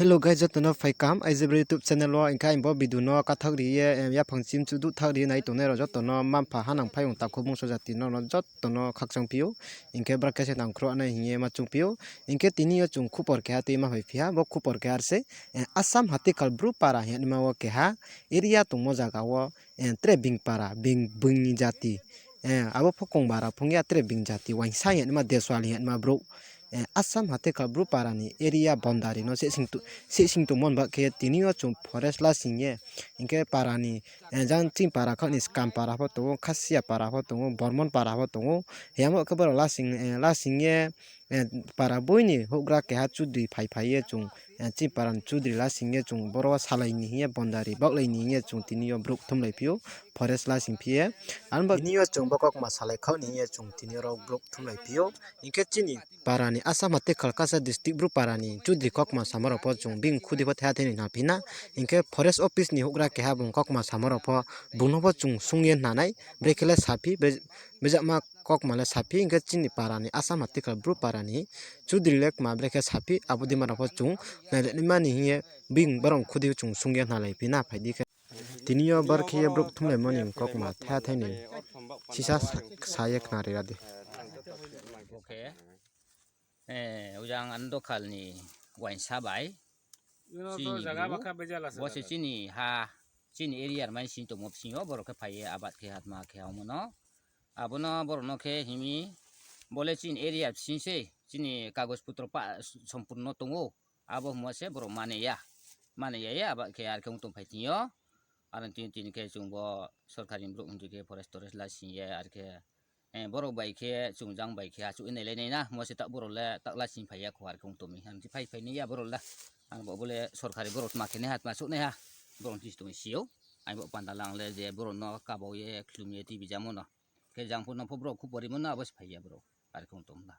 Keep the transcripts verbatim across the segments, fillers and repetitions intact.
Hello guys, joto no phai kaham, I J B R YouTube channel wo. Hing khe ang bo video no kathak ri ye, yaphang chim chuduh thak ri ye nai tongnai rao joto no mma-mpha, hanang phaiyong, takhu bungso jati no joto no khakchang phi ou. Hing khe bra khe se nang khruh nai hing ye ma choung phi ou. Hing khe tini yo chung khupor keha tui ma phai phi ha, bo khupor keha se, Assam Hatikhal Bru para hing ye naima wo keha area tongmo zaga wo, tre being para, being, being ni jati, abo pho kong bara phung ya, tre being jati uaingsa hing ye naima, Deswal hing ye naima brouh, Assam Hatikhal Bru para ni area boundary no sehsing tongmo ni baoh khe tini yo chung forest lasing ye, hing khe para ni, jang chini para khaoh ni Skam para pho tong ou, Khasia para pho tong ou, Bormon para pho tong ou, hing ye abo khe brao lasing, lasing ye, para boi ni houhgra keha chudri phai phai ye chung, chini para ni chudri lasing ye chung boro wo salai ni hing ye, boundary baohlai ni hing ye chung tini yo brouh kthumlai phi ou, forest lasing phi ye. Abo tini yo chung bo kaukma salai khaoh ni hing ye chung tini yo rao brouh kthumlai phi ou. Hing khe chini para ni Assam Hatikhal Kasa district Bru para ni chudri kaukma samo rao pho chung bini khudi pho thaiha thai ni hna phi na. Hing khe forest office ni houhgra keha bung kaukma samo rao pho, bung no pho chung sung ye hna nai, brekhe le saphi, bejama kaukma le saphi, hing khe chini para ni Assam Hatikhal Bru para ni chudri le kma brekhe saphi, abo dei ma rao pho chung nailai naima ni hing ye, bini brao khudi chung sung ye hnalai phi na phai di khe. Tini yo bar khe ye brouh kthumlaimo ni kaukma thaiha thai ni sisa sa ye khnari ra di. Bo khe, ujang Anandokhal ni uaingsa bai, bo se chini ha, chini area rmai sing tongmo bsing yo borao khe phai ye abat khe hatma khe ongmo no. Abo no borao no khe hing mi, bo le chini area bsing se, chini kagoj putro pa sompurno tong ou. Abo hingmo se borao mane ya, mane ya ye abat khe ar khe ong tongphai thing yo. Aro tini tini khe chung bo sorkari ni brouh hing di khe forest torest lasing ye ar khe, borao bai khe chung jang bai khe achouh ye nailai nai na, hingmo se taoh borao le taoh lasing phai ya kho ar khe ong tong mi. Ang ti phai phai nai ya borao le, ang bo bo le sorkari borao tma khe nai ha, tma souh nai ha, borao ti tong si ou. Ang bo panda lang le je borao no kabau ye khlum ye tibijamo no. Khe jang pho no pho borao khupor rimo no abo se phai ya borao, ar khe ong tong la.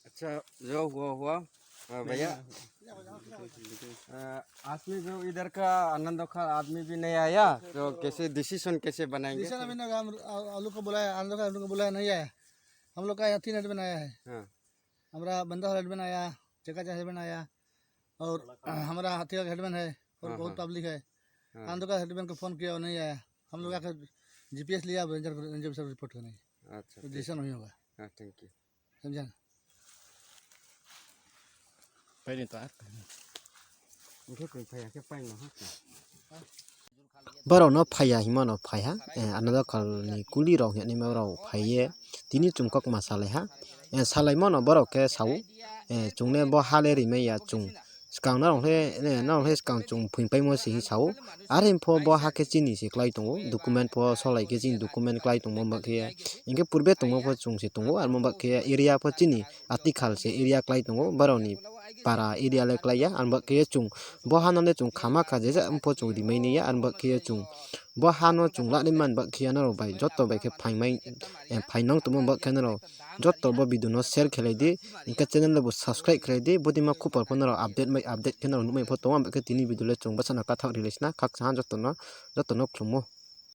अच्छा, जो हुआ हुआ। भैया, आज में जो इधर का आनंद का आदमी भी नहीं आया, तो कैसे डिसीजन कैसे बनाएंगे? डिसीजन अभी ना, हम लोग को बुलाया, आनंद का आदमी को बुलाया, नहीं आया। हम लोग का यहाँ तीन हेडमैन आया है। हाँ। हमारा बंदा हेडमैन आया, चकाचा हेडमैन आया, और हमारा हाथी का हेडमैन है, और बहुत पब्लिक है। आनंद का हेडमैन को फोन किया, वो नहीं आया। हम लोग आकर जीपीएस लिया, अब रेंजर, रेंजर से रिपोर्ट करने। अच्छा, तो जैसा नहीं होगा। हाँ, थैंक यू। समझा ना? Borao no phai ya hingmo no phai ha, Anandokhal ni kuli rao hing ye naima rao phai ye, tini chung kaukma salai ha. Salaimo no borao khe sa ou, chung le bo ha le rimai ya chung. Skang nrao le, nrao le skang chung phoingpaimo se hing sa ou. Are pho bo ha khe chini se klái tong ou, document pho solai khe chini document klái tongmo ba khe, hing khe purbe tongmo pho chung se tong ou, aro ba khe area pho chini Hatikhal se area klái tong ou, borao ni para area le klái ya, aro ba khe chung bo ha no le chung khama kha je ja pho chung rimai nai ya, aro ba khe chung bo ha no chung la nai man ba khe nrao bai joto bai khe phaingnang tongmo ba khe nrao joto bo video no share khelai di, hing khe channel le bo subscribe khelai di, bodei ma khupor pho nrao update mai, update khe nrao nuhmai pho tong ou, ba khe tini video le chung bsa no kathak ri lai sna, khakchang ha joto no, joto no khlum ou.